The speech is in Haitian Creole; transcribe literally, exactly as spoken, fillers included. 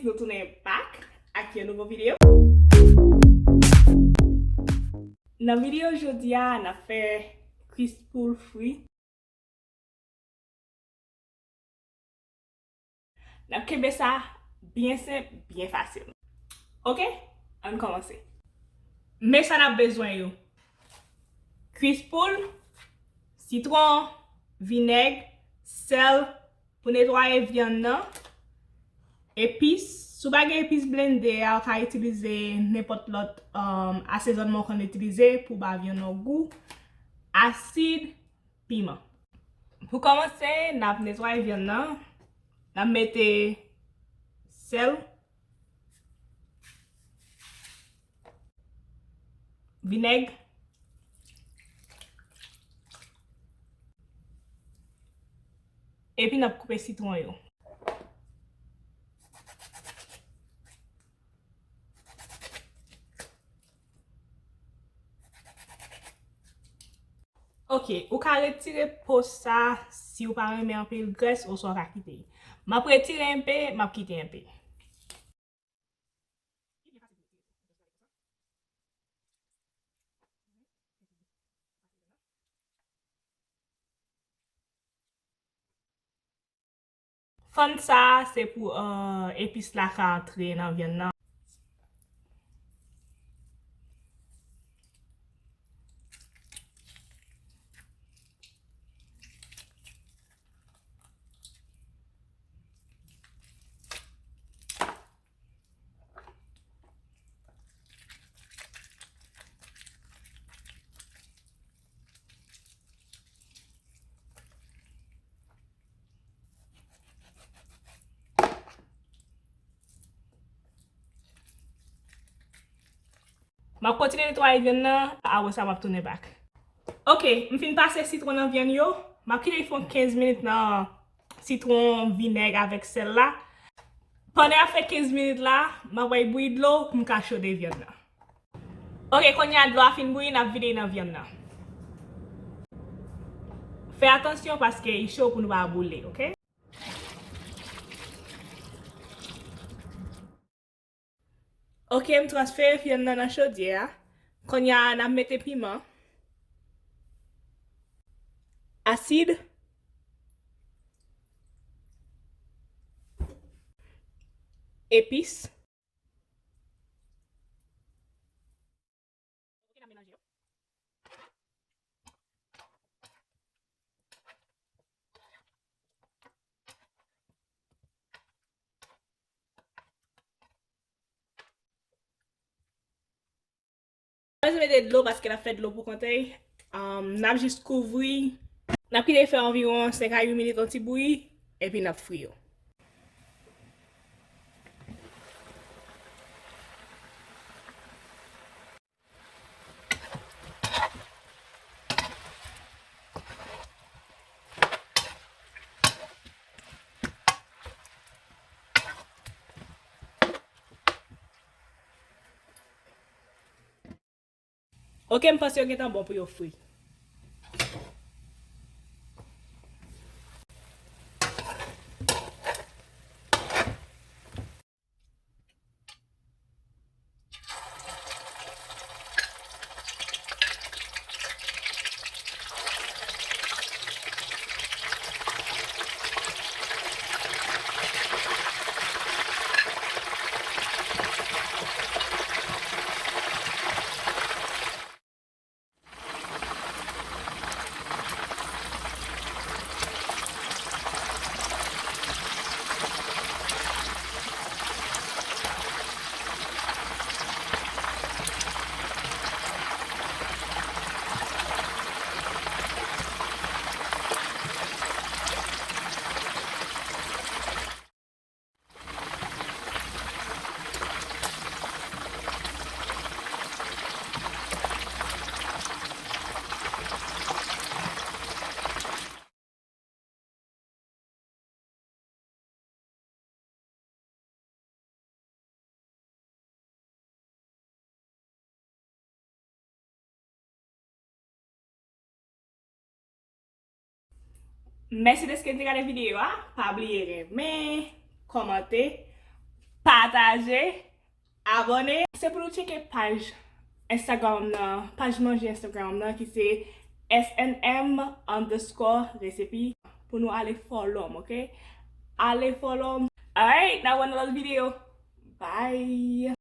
Nou tounen back ak yon nouvo videyo. Nan videyo jodi a, n ap fè kwis poul fri. N ap kenbe sa byen senp, byen fasil. Oke? Ann kòmanse. Men sa n ap bezwen yo. Kwis poul, sitwon, vinèg, sèl pou netwaye vyann nan, epis. Si w pa gen epis blende a, ou ka itilize nenpòt lòt, um, asezònman ou konn itilize pou ba vyann nan gou, asid, piman. Pou kòmanse, n ap netwaye vyann nan. N ap mete sèl, vinèg, epi n ap koupe sitwon yo. Ok, ou ka retire po sa si ou pa renmen anpil grès, oswa ou ka kite. M ap retire enpe, m ap kite enpe. Fann sa a se pou, euh, epis la ka antre nan vyann nan. M ap kontinye netwaye vyann nan, apre sa m ap tounen back. Ok, m fin pase sitwon nan vyann yo. M ap kite l fè kenz minit nan sitwon, vinèg avèk sèl la. Pandan y ap fè kenz minit la, m ap bay bouyi dlo pou m ka chode vyann nan. Ok, kounye a dlo a fin bouyi, n ap vide nan vyann nan. Fè atansyon paske li cho pou nou pa boule, ok? Ok, m transfere vyann nan nan chodyè a. Kounye a, n ap mete piman, asid, epis. Mwen mete dlo paske n ap fè dlo pou kont li. Um, n ap jis kouvri. N ap kite l fè anviwon senk a uit minit, yon ti bouyi, epi n ap fri yo. Ok, m panse yo gentan bon pou yo fri. Mèsi dèske n te gade videyo a. Pa bliye renmen, kòmante, pataje, abòne. Se pou nou tcheke paj Instagram nan, paj manje Instagram nan ki se S N M underscore recipe pou nou ale follow m, ok? Ale follow m. Alright, n a wè nan lòt videyo. Bye!